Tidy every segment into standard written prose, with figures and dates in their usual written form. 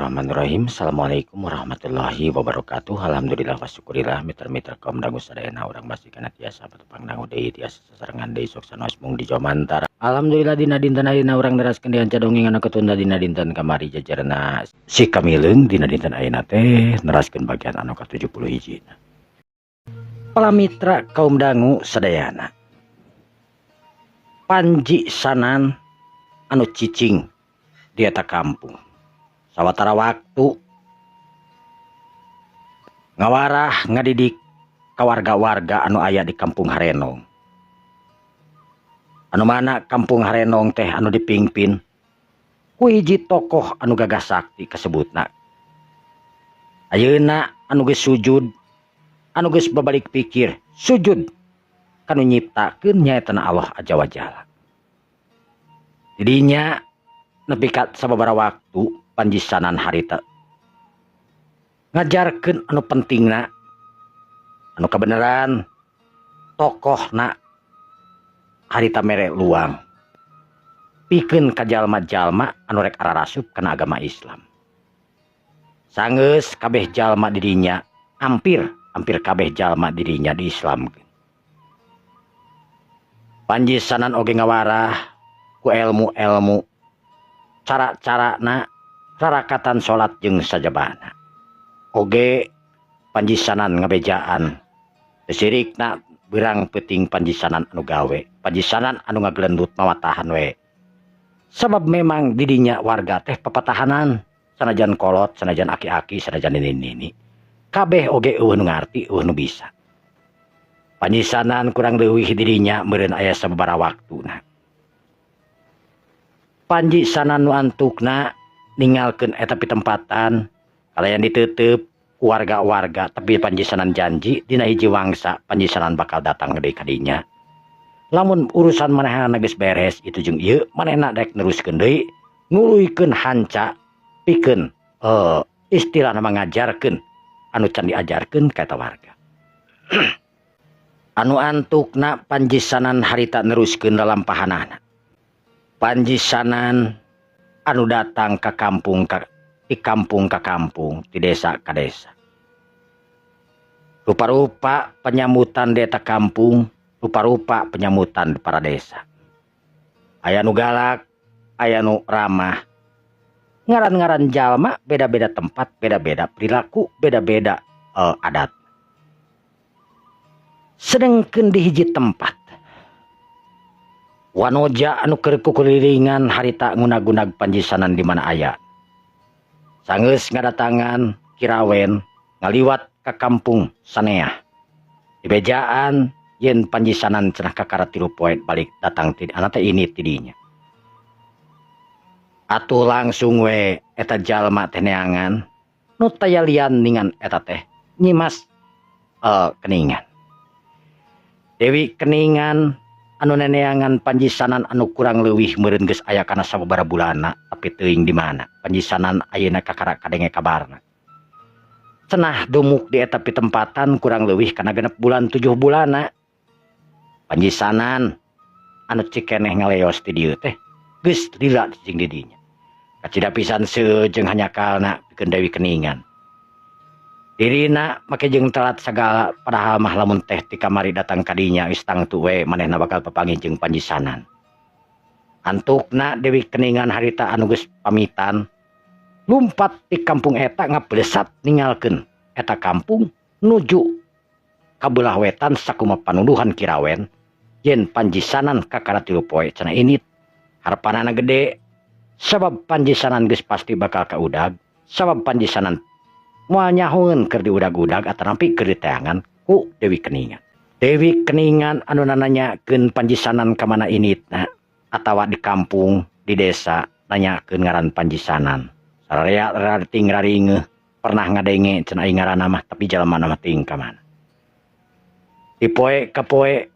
Bismillahirrahmanirrahim. Assalamualaikum warahmatullahi wabarakatuh. Alhamdulillah wa syukurillah, mitra-mitra kaum dangu sadayana, urang masih kana tiasa patepang dangu deui, tiasa sasarengan deui, sok sanaos mung di Jomantara. Alhamdulillah, dina dinten ayeuna urang neraskeun deui dongeng anu ketunda dina dinten kamari, jajarna si Kamileung. Dina dinten ayeuna teh neraskeun bagian anu ka-70 hiji. Para mitra kaum dangu sadayana, Panji Sanan anu cicing di eta kampung sawatara waktu ngawarah ngadidik ka warga-warga anu aya di Kampung Harenong, anu mana Kampung Harenong teh anu dipingpin ku hiji tokoh anu gagah sakti kasebutna, ayeuna anu geus sujud, anu geus babalik pikir sujud kanu nyiptakeun, nyaeta Allah Azza wa Jalla. Didinya nepi ka sababaraha waktu Panji Sanan harita ngajarkeun anu pentingna, anu kebenaran tokohna harita mere luang pikeun ka jalma-jalma anu rek ararasup kana agama Islam. Sanggeus kabeh jalma didinya, hampir hampir kabeh jalma didinya di Islam. Panji Sanan oge ngawarah ku ilmu-ilmu, cara-carana rarakatan salat jeung sajabana. Oge Panji Sanan ngabejaan sirikna berang peuting Panji Sanan anu gawe, Panji Sanan anu ngagelendut mawatahan we, sabab memang didinya warga teh papatahanan, sanajan kolot, sanajan aki-aki, sanajan nini-nini, kabeh oge euweuh nu ngarti, euweuh nu bisa. Panji Sanan kurang leuwih didinya meureun aya sababaraha waktuna. Panji Sanan nu antukna ninggalkeun eta pitempatan kalayan ditutup warga-warga, tapi Panji Sanan janji dina hiji wangsa Panji Sanan bakal datang deui kadinya. Lamun urusan manehna geus beres itu jeung ieu, manehna rek neruskeun deui nuluykeun hanca pikeun istilahna ngajarkeun anu can diajarkeun ka eta warga. Anu antukna Panji Sanan harita neruskeun lalampahanana. Panji Sanan anu datang ke kampung ka, di kampung ke kampung, di desa ke desa, rupa-rupa penyambutan di eta kampung, rupa-rupa penyambutan di para desa. Aya nu galak, aya nu ramah. Ngaran-ngaran jalma beda-beda tempat, beda-beda perilaku, beda-beda adat. Sedangkan di hiji tempat wanoja anu keur kukulilingan harita ngunag-gunag Panji Sanan di mana aya. Sanggeus ngadatangan kirawen ngaliwat ka Kampung Saneah, dibejaan yen Panji Sanan cenah kakara 3 poe balik datang ti anak teh ini tidinya. Atuh langsung we eta jalma teh neangan nu taya lian ningan eta teh Nyimas Keningan, Dewi Keningan, anu neneangan Panji Sanan anu kurang leuwih meureun geus aya kana sababaraha bulanna, tapi teuing di mana Panji Sanan ayeuna kakara kadenge kabarna. Cenah dumuk di eta pitempatan kurang leuwih kana 6 bulan, 7 bulanna. Panji Sanan anu cikeneh ngaleos ti dieu teh geus lila cicing di dinya. Kacida pisan seueur jeung hanyakalna pikeun Dewi Keningan. Dirina make jeung telat sagala, padahal mah lamun teh ti kamari datang kadinya geus tangtu we manehna bakal papanggih jeung Panji Sanan. Antukna Dewi Keningan harita anu geus pamitan lumpat di kampung eta, ngablesat ninggalkeun eta kampung nuju ka belah wetan, sakuma panuduhan kirawen yen Panji Sanan kakara 3 poe cenah ini. Harapanana gede sabab Panji Sanan geus pasti bakal kaudag, sabab Panji Sanan moal nyahoeun keur diudag-udag atanapi keur diteangan ku Dewi Keningan. Dewi Keningan anu nananyakeun Panji Sanan ka mana initna, atawa di kampung, di desa nanyakeun ngaran Panji Sanan. Sararea rating raringeuh, pernah ngadenge cenah ngaranna mah, tapi jalmana mah teuing ka mana. Di poe ka poe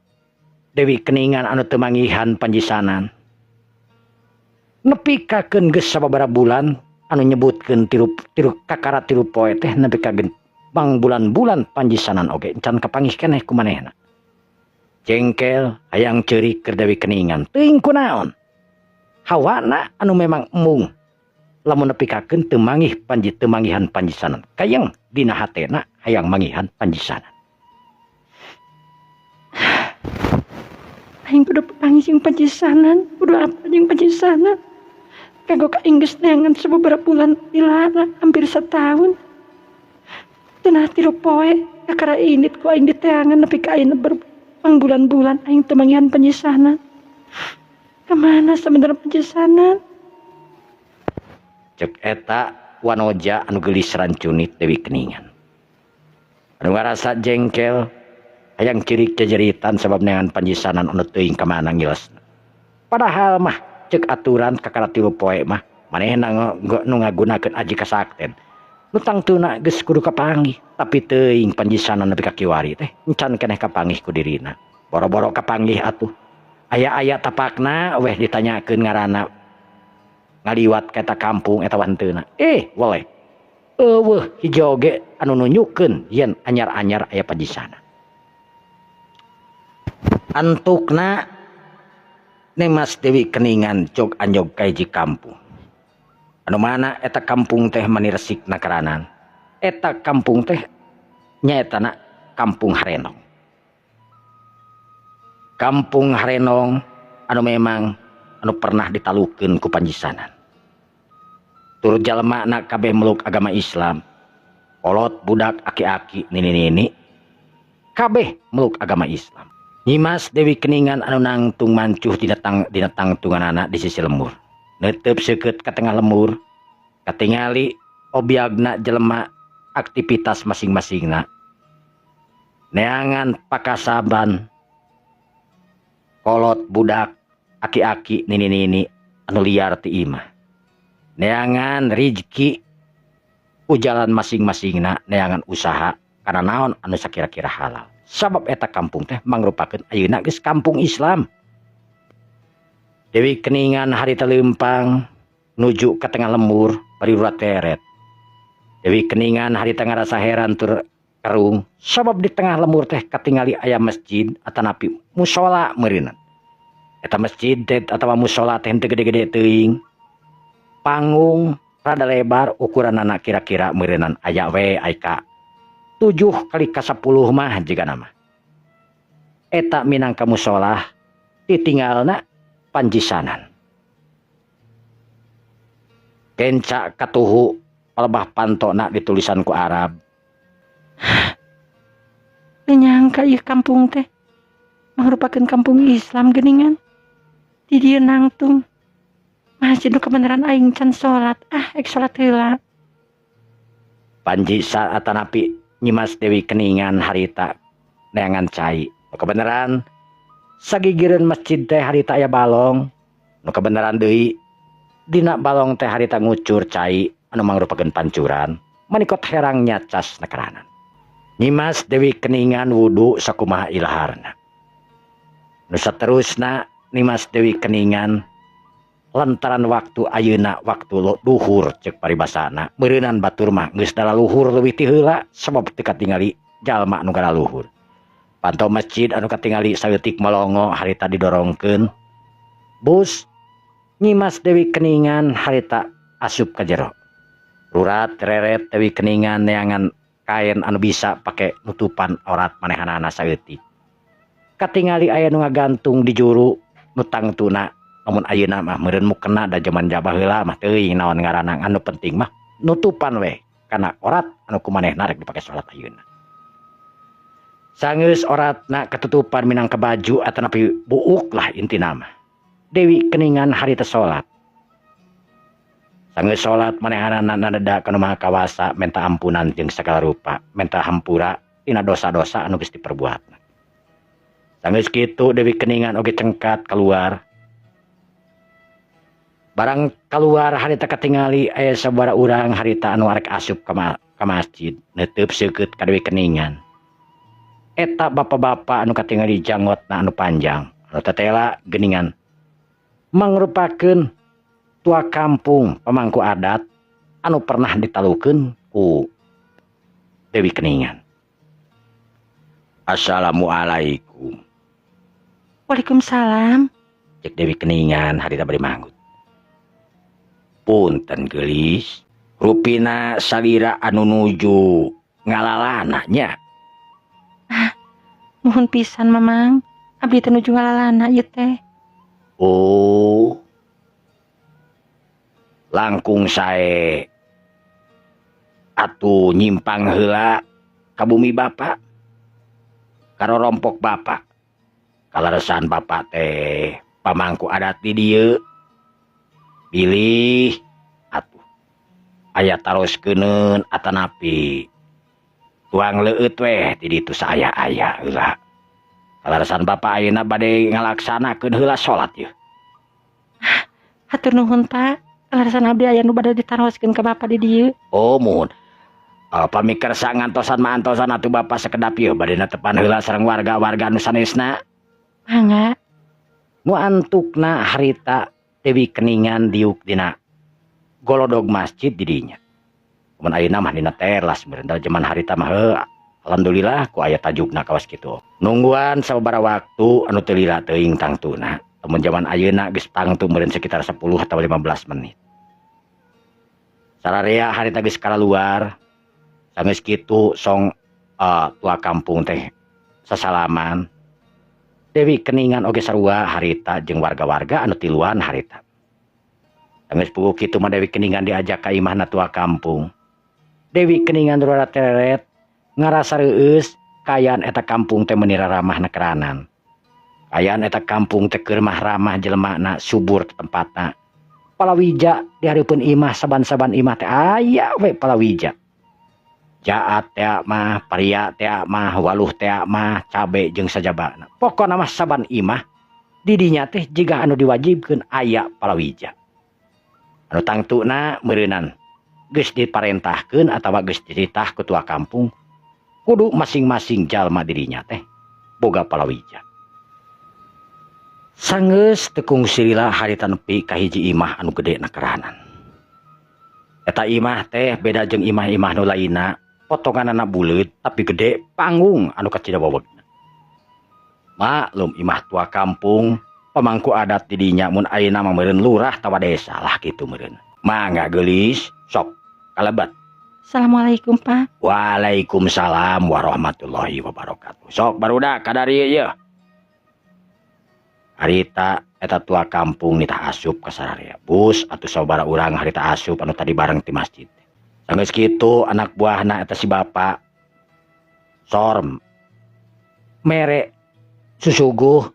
Dewi Keningan anu teu manggihan Panji Sanan. Nepi kakeun geus sababaraha bulan anu nyebutkeun tilu tilu kakara 3 poe teh, nepi ka bang bulan-bulan Panji Sanan oge encan kapanggih keneh ku manehna. Jengkel, hayang ceurik keur Dewi Keningan, teuing kunaon. Hawana anu memang embung. Lamun nepikakeun teu manggih panji teu manggihan panjisanan. Kayang dina hatena hayang manggihan panjisanan. Aing kudu papanggih jeung panjisanan, kudu apa jeung panjisanan. Kanggo ka aing geus neangan sababaraha bulan ilana hampir setahun. Cenah tilu poe kakara indit ku aing diteangan nepi ka ayeuna berbulan-bulan aing teu manggihan panjisanan. Kemana sebenarnya panjisanan? Cek eta wanoja anu geulis rancunit Dewi Keningan. Anu ngarasa jengkel hayang cirik jejeritan sabab neangan panjisanan anu teuing ka mana ngilesna. Padahal mah cek aturan kakara tilu poe mah manehna nu ngagunakeun aji kasakten. Nu tangtuna geus kudu kapanggih, tapi teuing panjisanan nepi ka kiwari teh encan keneh kapanggih ku dirina. Boro-boro kapanggih atuh. Aya-aya tapakna weh ditanyakeun ngaranna ngaliwat ka eta kampung eta wanteuna. Weleh. Eueuh hiji oge anu nunjukeun yen anyar-anyar aya panjisanan. Antukna Neng Mas Dewi Keningan jog anjog ka hiji kampung. Anu mana eta kampung teh mani resik nakaranan. Eta kampung teh nyaetana Kampung Harenong. Kampung Harenong anu memang anu pernah ditalukeun ku panjisanan. Turut jalma na kabeh meluk agama Islam. Kolot budak aki-aki nini-nini kabeh meluk agama Islam. Nyimas Dewi Keningan anu nangtung mancuh dina tangtunganana di sisi lembur. Netep seukeut ka tengah lembur, katingali obyagna jelema aktivitas masing-masingna. Neangan pakasaban kolot budak aki-aki nini-nini anu liar ti imah. Neangan rizki ujalan masing-masingna, neangan usaha kana naon anu sakira-kira halal. Sabab eta kampung teh mangrupakeun ayeuna geus kampung Islam. Dewi Keningan harita leumpang nuju ka tengah lembur bari urat teret. Dewi Keningan harita ngarasa heran tur kerung sabab di tengah lembur teh katingali aya masjid atanapi mushola meureunan. Eta masjid teh atawa mushola teh henteu gede-gede teuing. Panggung rada lebar ukuranana kira-kira meureunan aya we aika 7 kali ka 10 mah jigana mah. Eta minangka musholah ditinggalna panjisanan. Kenca katuhu palebah pantona ditulisan ku Arab. Menyangka ieu kampung teh mangrupakeun kampung Islam geuningan. Di dieu nangtung masjid nu kebenaran aing can salat. Ah, ek salat heula. Panji atanapi Nyimas Dewi Keningan harita neangan cai. Nu kebenaran sagigireun masjid teh harita aya balong. Nu kebenaran deui dina balong teh harita ngucur cai anu mangrupakeun pancuran. Manikot herang nyacas nakaranan. Nyimas Dewi Keningan wudu sakumaha ilaharna. Nu saterusna Nyimas Dewi Keningan lantaran waktu ayeuna waktu luhur cek paribasana meureunan batur mah geus dalaluhur leuwih ti heula sabab teu katingali jalma anu galaluhur. Panto masjid anu katingali saeutik melongo harita didorongkeun bus Nyimas Dewi Keningan harita asup ka jero. Rurat reret Dewi Keningan neangan kain anu bisa pake nutupan aurat manehanana saeutik. Katingali aya nu ngagantung di juru nu tangtuna namun ayeuna mah meureun mukena da jaman baheula mah teuing naon ngaranna anu penting mah nutupan we kana orat anu kumanehna rek dipake salat ayeuna. Sanggeus oratna ketutupan minangka baju atanapi buuk lah intina mah. Dewi Keningan harita salat. Sanggeus salat manehanana nada ka nu Maha Kawasa menta ampunan jeung sagala rupa, menta hampura tina dosa-dosa anu geus diperbuatna. Sanggeus kitu Dewi Keningan oge cengkat keluar. Barang keluar harita katingali aya sabaraha urang harita anu arek asup ka masjid neuteub seukeut ka Dewi Keningan. Eta bapak-bapak anu katingali janggotna anu panjang anu tetela geuningan mangrupakeun tua kampung pamangku adat anu pernah ditalukeun ku Dewi Keningan. Assalamualaikum. Waalaikumsalam. Cek Dewi Keningan harita bari manggut. Punten geulis, rupina salira anu nuju ngalalana nya. Ah, muhun pisan Mamang, abdi teh nuju ngalalana ieu teh. Oh. Langkung sae atuh nyimpang heula ka bumi bapak, karorompok bapak. Kaleresan bapak teh pamangku adat di dieu. Bilih atuh aya taroskeuneun atanapi tuang leueut weh di ditu saaya-aya heula. Kaleresan bapak ayeuna bade ngalaksanakeun heula salat yeuh. Hatur nuhun Pak, kaleresan abdi aya nu bade ditaroskeun ka bapak di dieu. Oh muhun. Pamikersa ngantosan mah antosan atuh bapak sekedap yeuh bade netepan heula sareng warga-warga nu sanesna. Mangga. Nu antukna harita Dewi Keningan diuk dina golodog masjid di dinya. Mun ayeuna mah dina teras meureun da jaman harita mah heuh alhamdulillah ku aya tajukna kawas kitu. Nungguan sababaraha waktu anu teu lila teuing tangtuna. Mun jaman ayeuna geus tangtu meureun sekitar 10 atau 15 menit. Sararea harita geus kalaluar. Sanggeus kitu song tua kampung teh sasalaman. Dewi Keningan oge sarua harita jeung warga-warga anu tiluan harita. Sanggeus puguh kitu mah Dewi Keningan diajak ka imahna tua kampung. Dewi Keningan rada tereret ngarasa reueus kaayaan eta kampung teh meuni raramah nekeranan. Kaayaan eta kampung teh keur mah ramah jelemana subur tempatna. Palawija di hareupeun imah saban-saban imah teh aya we palawija. Jaat teh mah, paria teh mah, waluh teh mah, cabe jeung sajabana. Pokona mah saban imah di dinya teh jiga anu diwajibkeun aya palawija. Anu tangtuna meureunan geus diparentahkeun atawa geus dititah ku tua kampung kudu masing-masing jalma dirinya teh boga palawija. Sanggeus teu kungsi lila harita nepi ka hiji imah anu gede nakeranan. Eta imah teh beda jeung imah-imah nu lainna, potonganana buleut tapi gede panggung anu kacida wewegna. Maklum imah tua kampung, pamangku adat di dinya mun ayeuna mah meureun lurah tawa desa lah kitu meureun. Mangga geulis, sok kalebet. Assalamualaikum Pak. Waalaikumsalam warahmatullahi wabarakatuh. Sok barudak kadarieu yeuh. Harita eta tua kampung nitah asup ka sararea. Bus atuh sababaraha urang harita asup anu tadi bareng ti masjid. Sanggeus kitu anak buahna eta si bapak sorm mere susuguh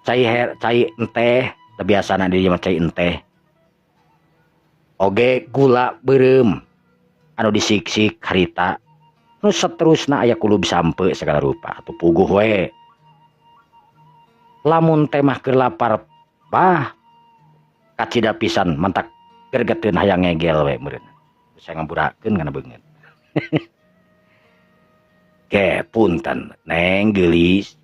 cai her, cai enteh, teu biasana di dieu mah cai enteh. Oge gula beureum anu disiksik harita. Nu saterusna aya kulub sampe segala rupa atuh puguh we. Lamun teh mah keur lapar bah kacida pisan mantak gergeteun hayang ngegel we meureun. Bisa ngamburakeun kana beungeut. Ke punten neng geulis.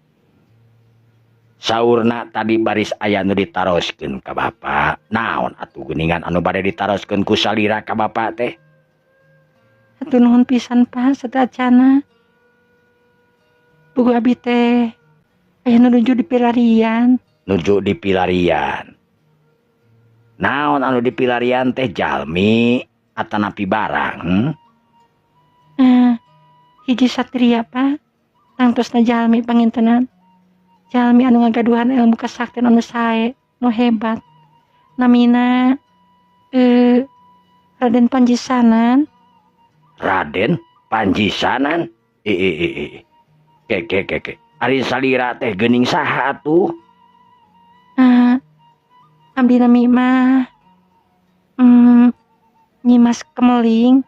Saurna tadi baris aya nu ditaroskeun ka bapak. Naon atuh geuningan anu bade ditaroskeun ku salira ka bapak teh? Hatur nuhun pisan Pak sateuacana. Puguh abi teh aya nu nuju di pilarian. Nuju di pilarian. Naon anu di pilarian teh jalmi atanapi barang? Hiji satria Pak. Tangtosna jalmi pangintenan. Jalmi anu ngagaduhan ilmu kasaktian anu sae, nu hebat. Namina Raden Panjisanan. Raden Panjisanan? Ke ke ke ke. Ari salira teh geuning saha atuh? Abdi nami mah Nyimas Kemeling.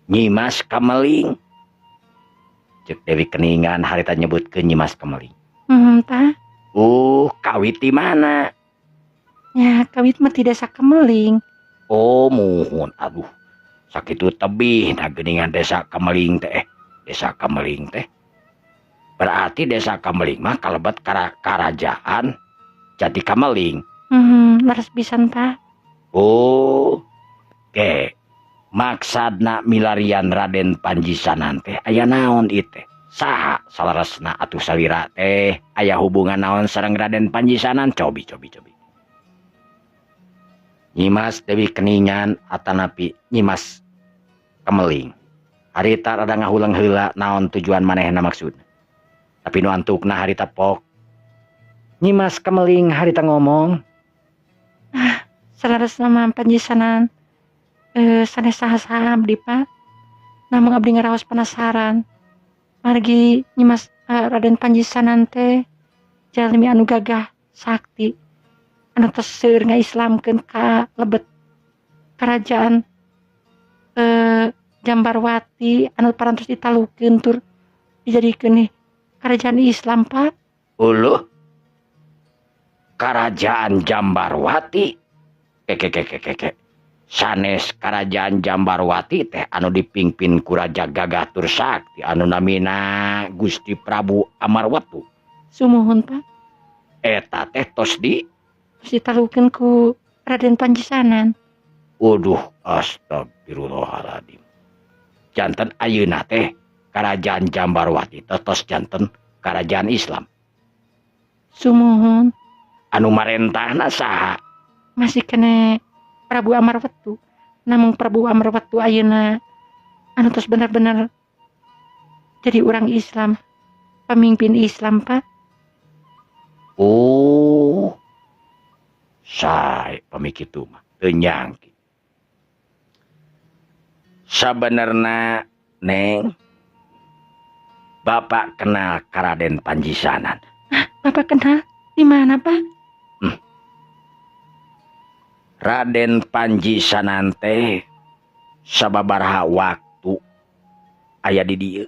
Nyimas Kemeling. Cek Dewi Keningan harita nyebutkeun Nyimas Kemeling. Tah. Kawit di mana? Ya, kawit mah di desa Kemeling. Oh, muhun. Aduh. Sakitu tebih nah geuningan desa Kemeling teh. Desa Kemeling teh. Berarti desa Kemeling mah kalebet karajaan Jati Kameling. Leres pisan, Pak. Oh. Oke. Maksadna milarian Raden Panjisanan teh aya naon ieu teh? Saha saleresna atuh salira teh aya hubungan naon sareng Raden Panjisanan? Cobi cobi cobi. Nyimas Dewi Keningan atanapi Nyimas Kemeling. Harita rada ngahuleng heula naon tujuan manehna maksudna. Tapi nu antukna harita pok. Nyimas Kemeling harita ngomong, "Ah, saleresna mah Panjisanan sanes saha-saha abdi, Pak. Namung abdi ngaraos penasaran. Margi Nyimas Raden Panjisanan teh jalmi anu gagah sakti, anu tos seueur ngaislamkeun ka lebet kerajaan Jambarwati anu parantos ditalukeun tur dijadikeun nih kerajaan Islam, Pak." "Uluh, Kerajaan Jambarwati? Keke keke keke. Sanes Kerajaan Jambarwati teh anu dipimpin ku Raja Gagah tur Sakti anu namina Gusti Prabu Amarwatu?" "Sumuhun, Pak." "Eta teh tos di Tos ditalukeun ku Raden Panjisanan." Waduh, astagfirullahaladzim. Janten ayeuna teh Kerajaan Jambarwati teh tos janten Kerajaan Islam?" "Sumuhun." "Anu marentahna saha?" "Masih keneh Prabu Amarwatu. Namung Prabu Amarwatu ayeuna anu tos bener-bener jadi orang Islam, pemimpin Islam, Pak." "Oh, sae pami kitu mah, teu nyangki. Sabenerna, Neng, Bapak kenal ka Raden Panjisanan." "Ah, Bapak kenal? Di mana, Pak?" Raden Panjisanan teh sababaraha waktu aya di dieu,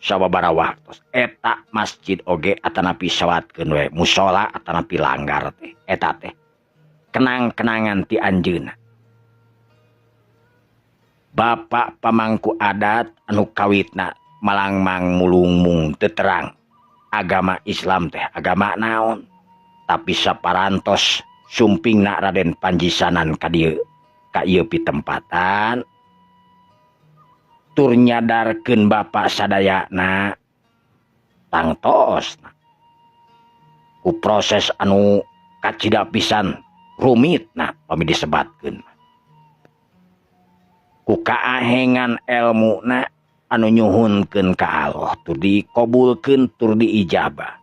sababaraha waktu eta masjid oge atanapi sawatkeun we musola atanapi langgar teh, eta teh kenang-kenangan ti anjeunna. Bapak pamangku adat anu kawitna malangmang mulungmung teu terang agama Islam teh agama naon, tapi saparantos sumpingna Raden Panjisanan ka dieu, ka ieu pitempatan, tur nyadarkeun bapak sadayana tangtosna ku proses anu kacida pisan rumitna pami disebatkeun, ku kaahengan elmuna anu nyuhunkeun ka Allah tur dikabulkeun tur diijabah.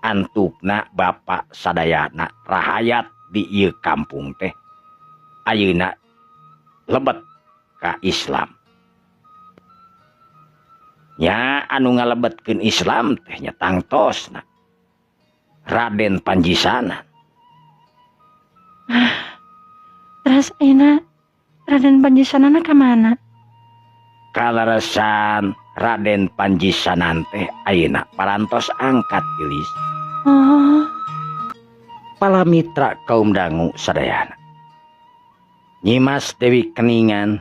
Antukna bapak sadayana rahayat di ieu kampung teh ayeuna lebet ka Islam. Nya anu ngalebetkeun Islam teh nya tangtosna Raden Panjisanan." "Ah, terus ayeuna Raden Panjisanana ka mana?" "Kaleresan Raden Panjisanan teh ayeuna parantos angkat, Geulis." "Oh." Pala mitra kaum dangu sadayana, Nyimas Dewi Keningan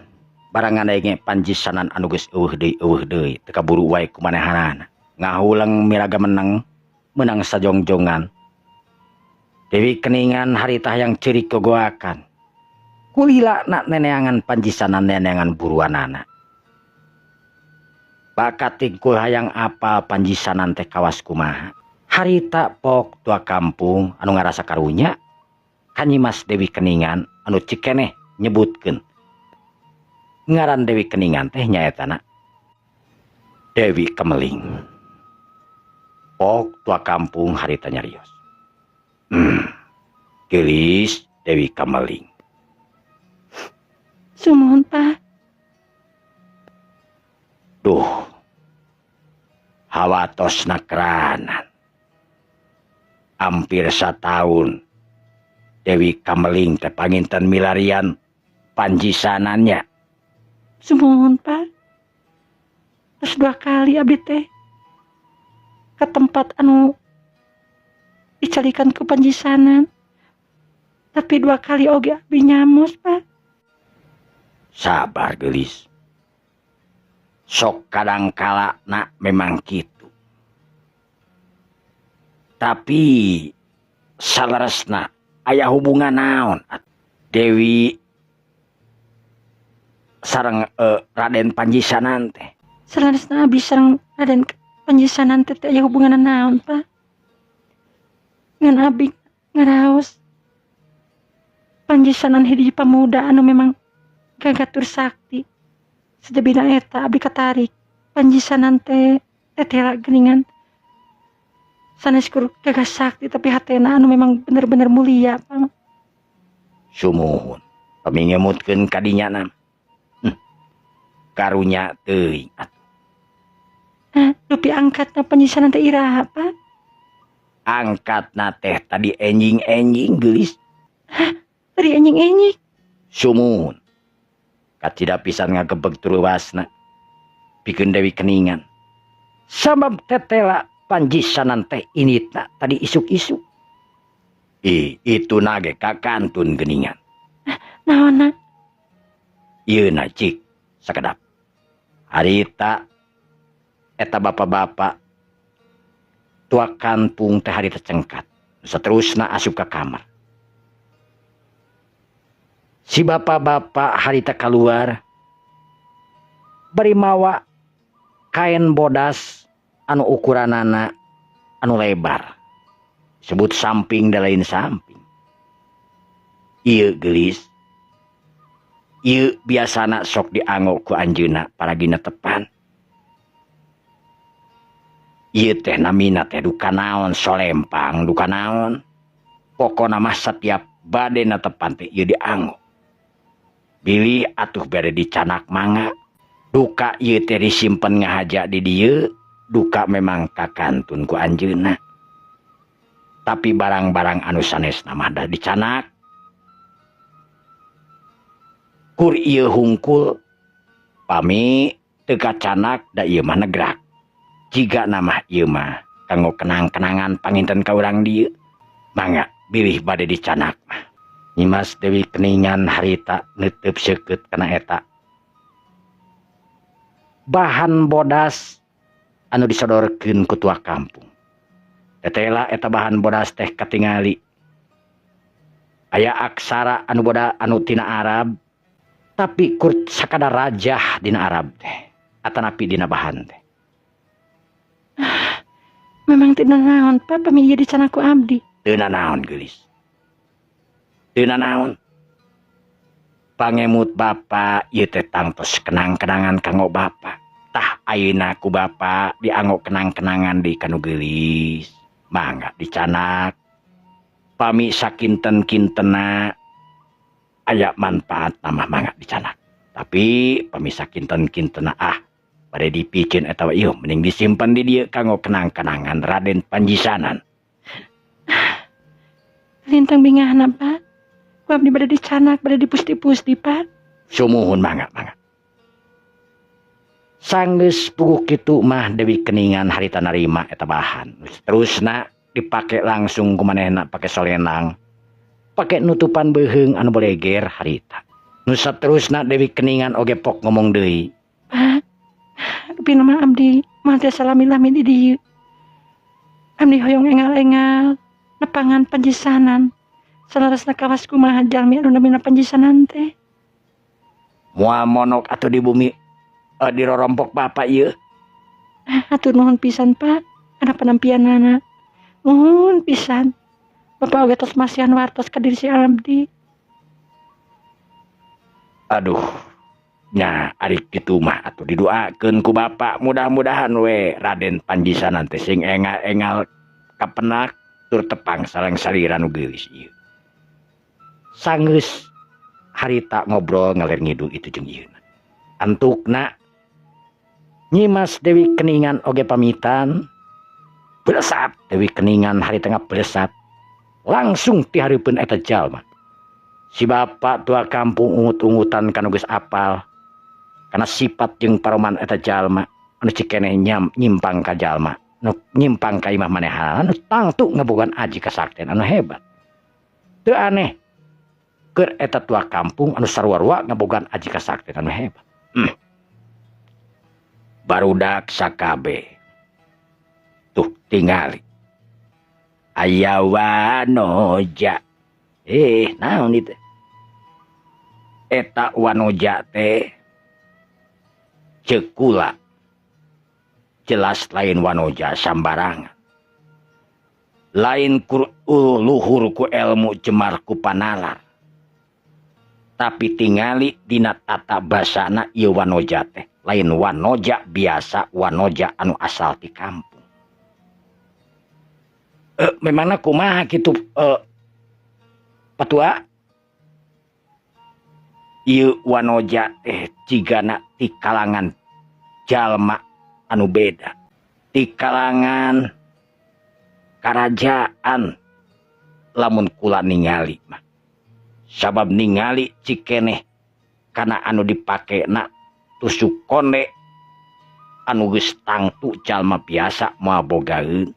barang ngadenge Panjisanan anu geus eueuh deui eueuh deui teu kaburu wae ku manehanana. Ngahuleng miraga menang meunang sajongjongan. Dewi Keningan harita hayang ceurik gogoakan. Kulila na neneangan Panjisanan neneangan buruanana. Bakat tingkul hayang apal Panjisanan teh kawas kumaha. Harita pok tua kampung anu ngarasa karunya ka Nyimas Dewi Keningan anu cikeneh nyebutkeun ngaran Dewi Keningan teh nyaetana Dewi Kemeling. Pok tua kampung harita nyarios. Geulis Dewi Kemeling." "Sumuhun, Pak." "Duh, hawatosna keranan. Hampir satahun Dewi Kameling teh panginten milarian Panjisanannya." "Sumuhun, Pak. Terus 2 kali abdi teh ke tempat anu dicalikan ku Panjisanan. Tapi 2 kali oge abdi nyamos, Pak." "Sabar, Geulis. Sok kadangkala nak memang kitu. Tapi saleresna aya hubungan naon Dewi sareng Raden Panjisanan teh?" "Saleresna abdi sareng Raden Panjisanan teh aya hubungan naon, Pak? Ngan abdi ngaraos Panjisanan hiji pamuda anu memang gagatur sakti. Sejabina eta abdi katarik. Panjisanan teh tetela geuningan. Sanes kur gagah sakti tapi hatena anu memang bener-bener mulia, Pak. Sumuhun. Pami ngemutkeun ka dinya na. Karunya teuing atuh. Dupi angkatna panjisanan teh iraha, Pak? Angkatna teh tadi enjing-enjing geulis. Hah, tadi enjing-enjing? Sumuhun. Kacida pisan ngagebeg turwasna. Pikeun Dewi Keningan. Sabab tetela panjisanan teh initna tadi isuk-isuk. Ih, itu nage kakantun geningan. Naonna? Ieu na cik sakedap. Harita eta bapak-bapak tua kampung teh harita cengkat. Seterusna asup ka kamar. Si bapak-bapak harita keluar bari mawa kain bodas anu ukuranana anu lebar. Sebut samping da lain samping. Ieu geulis. Ieu biasana sok dianggo ku anjeunna paragina tepan. Ieu teh namina teh duka naon solempang duka naon. Pokona mah setiap badena tepan teh ieu dianggo. Bilih atuh bere dicanak mangga. Duka ieu teh disimpen ngahaja di dieu, duka memang kakantun ku anjeunna. Tapi barang-barang anu sanesna mah da dicanak. Kur ieu hungkul pami teu kacanak da ieu mah negrak. Jiga nama ieu mah kanggo kenang-kenangan panginten ka urang dieu. Mangga bilih bade dicanak mah. Nyimas Dewi Keningan harita neuteub seukeut kana eta. Bahan bodas anu disodorkeun ku tua kampung. Tetela eta bahan bodas teh katingali. Aya aksara anu boda anu tina Arab tapi kur sakadar rajah dina Arab teh atanapi dina bahan teh. Memang teu naon Pak pami ieu dicanak ku abdi. Teu naon geulis. Teu naon. Pangemut bapa ieu teh tangtos kenang-kenangan kanggo bapa. Tah ayeuna ku bapa dianggo kenang-kenangan di kanu geulis. Mangga dicanak. Pami sakinten-kintena aya manfaat mah mangga dicanak. Tapi pami sakinten-kintena ah bade dipikeun eta we ieu mending disimpen di dieu kanggo kenang-kenangan Raden Panjisanan. Lintang bingahna Pak. Ku abdi bade dicanak, bade dipusti-pusti Pak. Sumuhun mangga mangga. Sanggeus puguh kitu mah Dewi Keningan harita narima eta bahan. Terusna dipake langsung ku manehna pake solenang. Pake nutupan beuheung anu boleger harita. Nu saterusna Dewi Keningan oge pok ngomong deui. Pak, rupina mah abdi moal tiasa lami-lami di dieu. Abdi hoyong engal-engal nepangan panjisanan. Saleresna kawas kumaha jalmi anu namina panjisanan teh. Moal monok atuh di bumi di rorompok bapak ieu. Hatur nuhun pisan Pak kana panampianana. Nuhun pisan. Bapak oge tos masihan wartos ka diri si abdi. Aduh, nya ari kitu mah atuh didoakeun ku bapak mudah-mudahan we Raden Panjisanan teh sing engal-engal kapenak tur tepang sareng salira nu geulis ieu. Sanggeus harita ngobrol ngaler ngidul itu jeung ieu. Antukna Nyimas Dewi Keningan oge pamitan. Belesat Dewi Keningan harita ngabelesat langsung ti hareupeun eta jalma. Si bapak tua kampung ungut-ungutan kanu geus apal kana sifat jeung paroman eta jalma anu cikeneh nyimpang ka jalma nu nyimpang ka imah manehna anu tangtu ngabogaan aji kasakten anu hebat. Teu aneh keur eta tua kampung anu sarua-rua ngabogaan aji kasakten anu hebat. Barudak sakabe tuh tingali aya wanoja. Naon itu eta wanoja teh cekula jelas lain wanoja sambarangan, lain kur luhur ku elmu jemar ku panalar. Tapi tingali dina tata basana ieu wanoja teh lain wanoja biasa, wanoja anu asal ti kampung. Memangna kumaha kitu patua? Ieu wanoja teh cigana ti kalangan jalma anu beda, ti kalangan karajaan lamun kula ningali mah. Sabab ningali cikeneh kana anu dipakena tusuk konde anu geus tangtu jalma biasa moal bogaeun.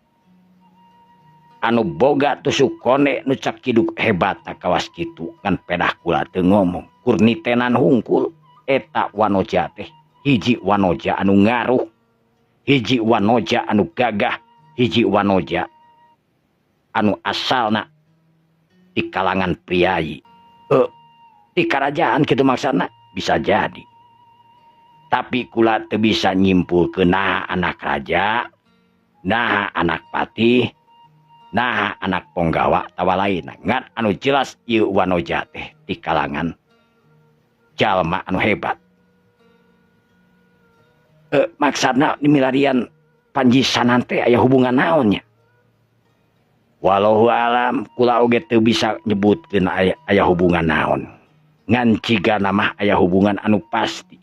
Anu boga tusuk konde nu cakiduk hebatna kawas kitu ngan pedah kula teu ngomong kurnitenan hungkul. Eta wanoja teh hiji wanoja anu ngaruh, hiji wanoja anu gagah, hiji wanoja anu asalna di kalangan priayi, di kerajaan kitu maksana bisa jadi. Tapi kula teu bisa nyimpulkeun naha anak raja, naha anak patih, naha anak ponggawa tawa lainna. Ngan anu jelas ieu wanoja teh di kalangan jalma anu hebat. Maksudna milarian panjisanan teh aya hubungan naonnya? Walau alam kula oge teu bisa nyebutkeun aya hubungan naon. Ngan cigana mah aya hubungan anu pasti.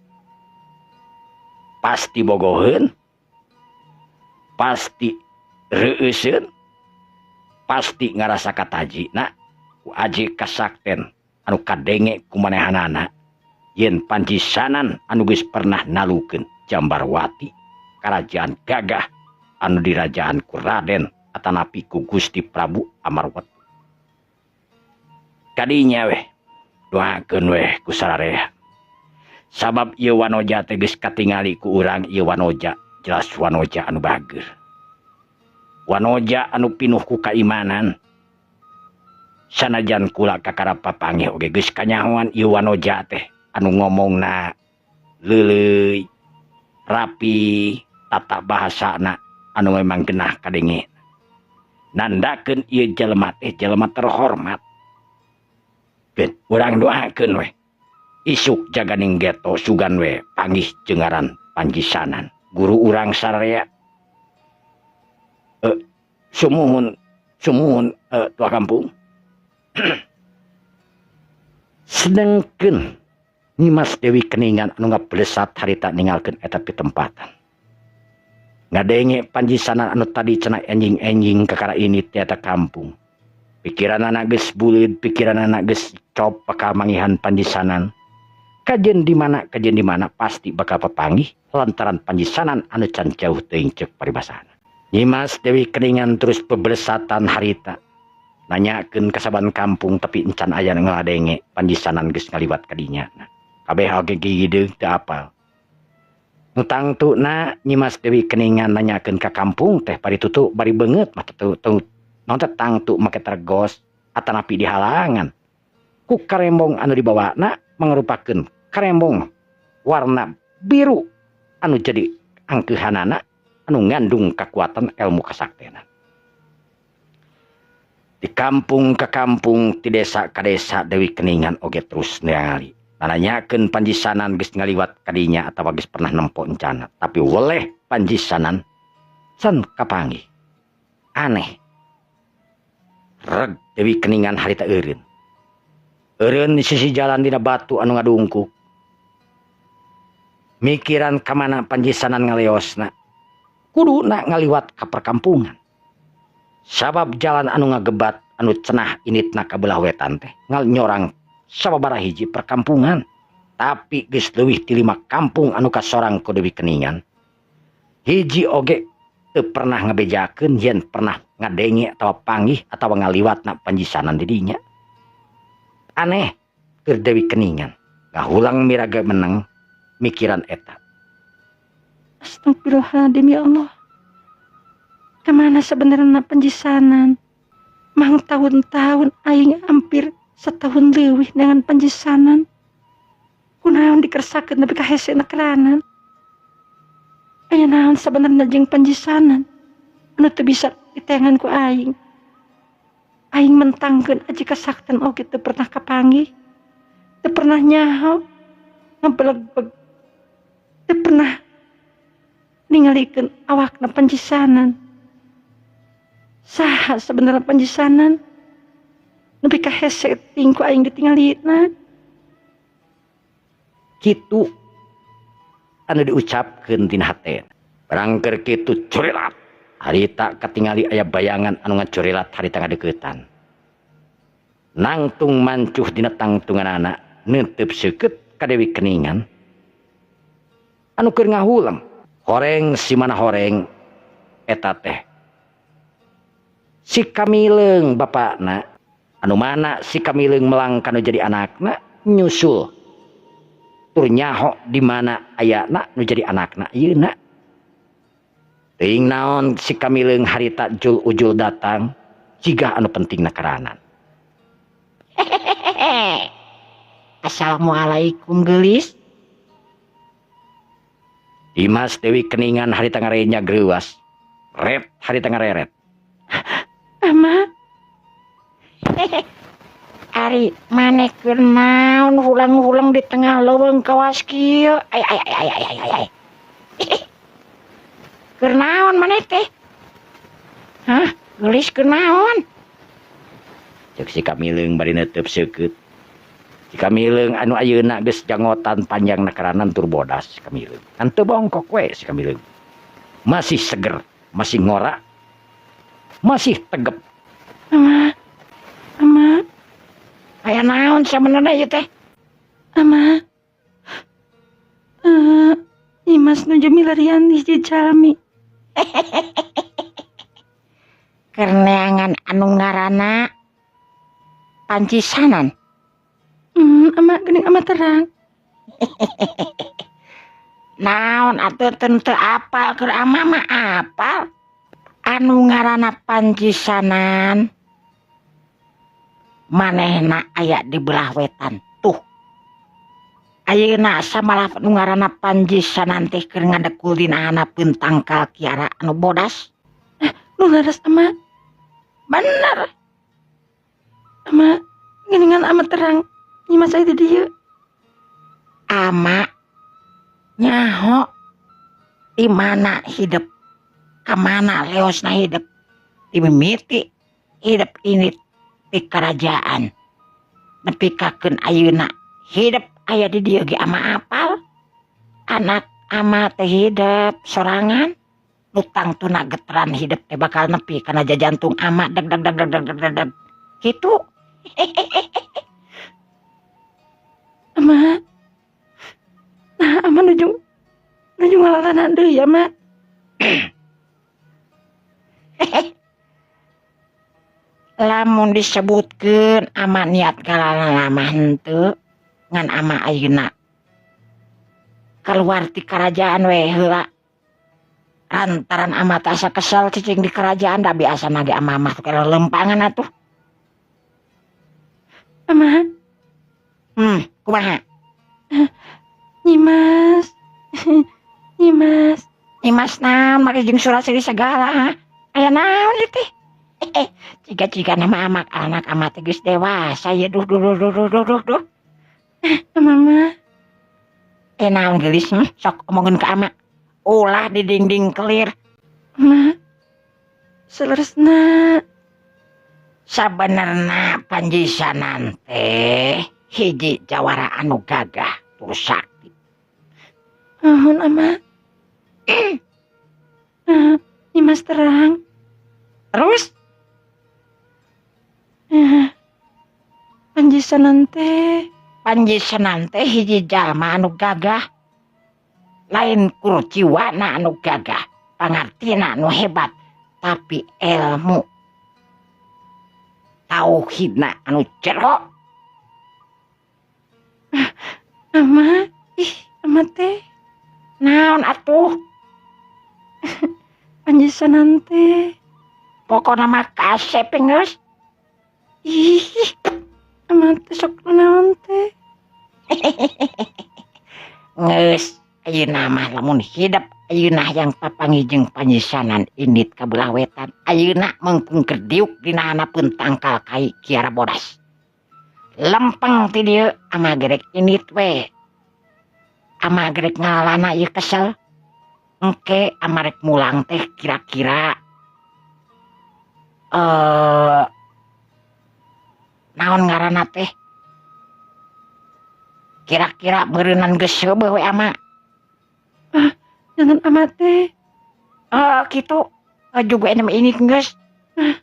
Pasti bogoheun, pasti reueuseun, pasti ngarasa katajina ku aji kasakten anu kadenge ku manehanana yen panjisanan anu geus pernah nalukeun Jambarwati karajaan gagah anu dirajaan ku Raden atanapi ku Gusti Prabu Amarwati. Kadinya weh doakeun weh ku sararea. Sabab ieu wanoja teh geus katingali ku urang, ieu wanoja jelas wanoja anu bager. Wanoja anu pinuh ku kaimanan. Sanajan kula kakara papanggih oge geus kanyahoan ieu wanoja teh anu ngomongna leuleuy, rapi, tata bahasana anu memang genah kadenge. Nandakeun ieu jelema teh jelema terhormat. Keun urang doakeun weh. Isuk jaganing geto sugan we panggih jeung ngaran panjisanan guru urang sararea. Sumuhun sumuhun tua kampung. Sedengkeun Nyimas Dewi Keningan anu ngablesat harita ninggalkeun eta pitempatan. Ngadenge panjisanan anu tadi cenah enjing-enjing kakara ini ti eta kampung. Pikiranana geus buleud, pikiranana geus cop bakal mangihan panjisanan. Kajen di mana pasti bakal papanggih lantaran panjisanan anu can jauh teuing ceuk paribasana. Nyimas Dewi Keningan terus beblesatan harita. Nanyakeun ka saban kampung tapi encan aya nu ngaladenge panjisanan geus ngaliwat ka dinya. Kabeh oge gigideung teu apal. Nu tangtuna Nyimas Dewi Keningan nanyakeun ka kampung teh bari tutu bari beungeut mah teu naon teh tangtu make tergos atanapi dihalangan. Ku karembong anu dibawana mangarupakeun karembong warna biru anu jadi angkeuhanana anu ngandung kakuatan ilmu kasaktenan. Di kampung ke kampung, di desa ke desa Dewi Keningan oge terus ningali. Nanyakeun panjisanan geus ngaliwat kadinya atawa geus pernah nempo encana, tapi weleh panjisanan can kapanggih. Aneh. Reg Dewi Keningan harita eureun. Eureun di sisi jalan dina batu anu ngadungkuk. Mikiran kamana panjisanan ngaleosna. Kuduna ngaliwat ka perkampungan. Sabab jalan anu ngagebat anu cenah initna ka belah wetan teh ngal nyorang sababaraha hiji perkampungan. Tapi geus leuwih ti 5 kampung anu kasorang ku Dewi Keningan. Hiji oge teu pernah ngabejakeun yen pernah ngadenge atawa panggih atawa ngaliwatna panjisanan di dinya. Aneh keur Dewi Keningan ngahulang miraga meneng mikiran eta. Astagfirullahaladzim ya Allah. Kemana sebenarnya panjisanan? Mang tahun-tahun aing hampir setahun leuwih dengan panjisanan. Kunaon dikersakeun nepi ka hese nekeranan. Aya naon sebenarnya jeung panjisanan anu teu bisa ditengan ku aing. Aing mentangkeun aji kasakten oge teu pernah kapanggih. Teu pernah nyaho ngabeleg-beg. Teu pernah ningalikeun awakna Panjisanan. Saha sabenerna Panjisanan? Nepi ka hese teuing ku aing ditingalina. Kitu anu diucapkeun tina hate. Barang keur kitu curilat. Harita katingali aya bayangan anu ngacurilat harita ngadeuketan. Nangtung mancuh dina tangtunganana neuteup seukeut ka Dewi Keningan. Anu keur ngahuleng. Horeng si mana horeng eta teh. Si Kamileung bapakna anu mana si Kamileung melang kanu jadi anakna nyusul. Tur nyaho di mana ayana nu jadi anakna ieuna. Teuing naon si Kamileung harita jul ujul datang jigah anu pentingna karanan. Assalamualaikum geulis. Dimas Dewi Keningan harita ngarenya greuas. Ret harita ngareret. Ama. Ari maneh keur naon hulang-hulang di tengah leuweung kawas kieu. Ay ay ay ay ay ay. Keur naon maneh teh? Hah? Geulis keur naon? Ceuk si Kamileung bari neuteub seukeut. Si Kamileung anu ayeuna geus jangotan panjang nakaranan tur bodas si Kamileung. Kan teu bongkok we si Kamileung. Masih seger, masih ngora, masih tegep. Ama. Ama. Aya naon sabenerna ieu teh? Ama. Imas nuju milarian hiji jalmi. Keur neangan anu ngaranna Pancisanan. Ama geuning ama terang. Naon atuh teu apal keur ama mah apal. Anu ngaranna Pancisanan manehna aya di belah wetan tuh. Ayeuna samalah nu ngaranna Pancisanan teh keur ngadekul dina handapeun tangkal kiara anu bodas. Nu leres ama. Bener. Ama geuningan ama terang. Nyimas aya di dieu. Ama nyaho di mana hidup, kamana leosna hidup, dimimiti hidup ini di kerajaan. Nepi kakeun ayeuna hidup aya di dieu ge ama apal. Anak ama teh hidup sorangan, nu tangtuna geteran hidup teh bakal nepi kana jajantung ama deg deg deg deg deg deg deg. Kitu. Ama. Nah, ama nuju ngalalana deui ya, Ma. Lamun disebutkeun ama niat ngalalana mah henteu, ngan ama ayeuna keluar ti kerajaan we heula. Lantaran ama teh asa kesel cicing di kerajaan da biasana ge ama mah teh lelempangan atuh. Ama. Kumaha? Nyimas. Nyimas. Nyimas naon make jeung surat-suri segala, ha? Aya naon ieu teh? Ciga-ciga nama amak anak ama teh geus dewasa ya duh duh duh duh duh duh duh. Mama. Naon geulis, Sok omongkeun ka ama. Ulah di dinding kelir. Ma. Saleresna. Sabenerna Panjisanan teh hiji jawara anu gagah tur sakti. Nuhun ama. Nyimas terang. Terus? Panjisanan teh. Panjisanan teh hiji jalma anu gagah. Lain kur jiwana anu gagah, pangartina anu hebat, tapi ilmu tauhidna anu jero. Ama, ih, ama teh. Naon atuh? Panjisanan teh. Pokona mah kasep geus. Ih, ama teh sok naon teh? Geus, ayeuna mah lamun hidup ayeuna yang papanggih jeung Panjisanan indit ka belah wetan. Ayeuna mengpung keur diuk dina handapeun tangkal kai kiara bodas. Lempeng ti dieu ama gerek indit we. Ama gerek ngalana ieu kesel. Engke ama rek mulang teh kira-kira naon ngaranna teh? Kira-kira beureunan geus seubeuh we ama. Ah, jangan ama teh. Kitu. Juga enem ini geus. Ah,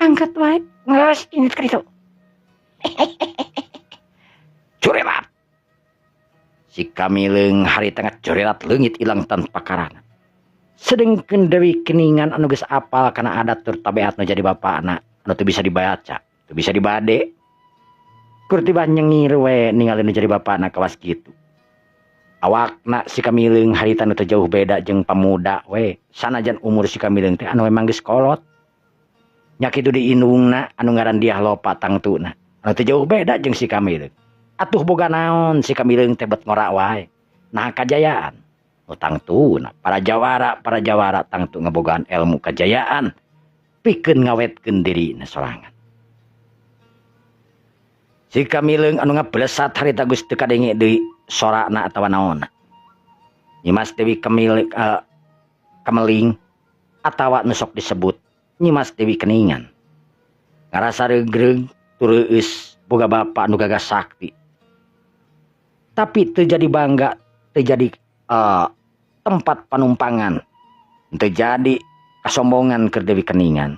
angkat wae. Geus ini kitu. Curelat. Si Kamileung harita ngacurelat leungit ilang tanpa karana. Sedengkeun Dewi Keningan anu geus apal kana adat tur tabiat nu jadi bapana anu teu bisa dibaca, teu bisa dibade. Kur tiba nyengir we ningali nu jadi bapana kawas kitu. Awakna si Kamileung harita nu teu jauh beda jeung pamuda we, sanajan umur si Kamileung teh anu memang geus kolot. Nya kitu di indungna anu ngaran Diah Lopa tangtuna. Anu teu jauh beda jeung si Kamileung. Atuh boga naon si Kamileung teh bet ngora wae. Nah kajayaan. Nu tangtuna para jawara tangtu ngebogaan ilmu kajayaan pikeun ngawetkeun dirina sorangan. Si Kamileung anu ngablesat harita geus teu kadenge deui sorana atawa naonna. Nyimas Dewi Kemeling atawa nu sok disebut Nyimas Dewi Keningan. Ngarasa regreg tureueus boga bapa nu gagah sakti. Tapi teu jadi bangga, teu jadi tempat panumpangan, teu jadi kasombongan keur Dewi Keningan.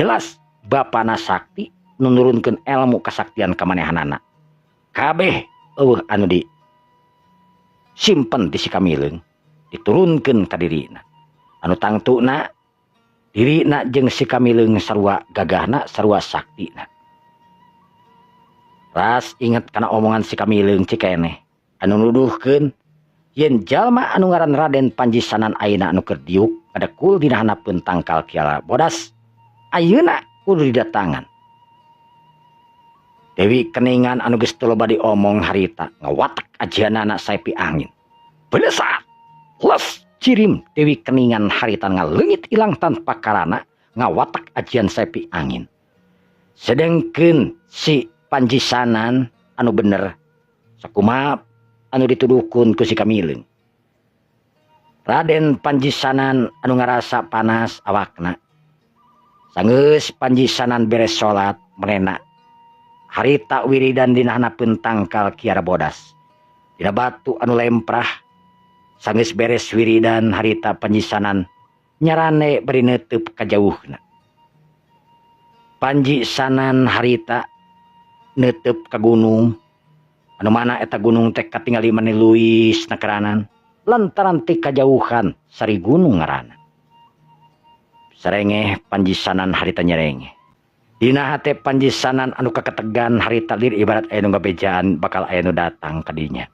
Jelas bapana sakti nu nurunkeun ilmu kasaktian ka manehanana. Kabeh eueuh anu di simpen di si Kamileung diturunkeun ka dirina. Anu tangtuna dirina jeung si Kamileung sarua gagahna, sarua saktina. Ras inget kana omongan si Kamileung cikeneh anu nuduhkeun yen jalma anu ngaran Raden Panjisanan ayeuna anu keur diuk ngadekul dina handapeun tangkal Kiara Bodas ayeuna kudu didatangan. Dewi Keningan anu geus teu loba diomong harita ngawatek ajianana saepi angin. Belesat, les cirim Dewi Keningan harita ngaleungit ilang tanpa karana ngawatek ajian saepi angin. Sedengkeun si Panjisanan anu bener sakumaha anu dituduhkeun ku si Kamileung. Raden Panjisanan anu ngarasa panas awakna. Sanggeus Panjisanan beres salat merena harita wiridan dina handapeun tangkal Kiara Bodas. Dina batu anu lemprah sanggeus beres wiridan harita Panjisanan nyarane bari neuteub ka jauhna. Panjisanan harita neuteub ka gunung anu mana eta gunung teh katingali mani luis nakeranan lantaran ti kajauhan sari gunung ngaranna. Sarengeh Panjisanan harita nyerengeh. Dina hate Panjisanan anu kaketegan harita lir ibarat aya nu ngabejaan bakal aya nu datang ka dinya.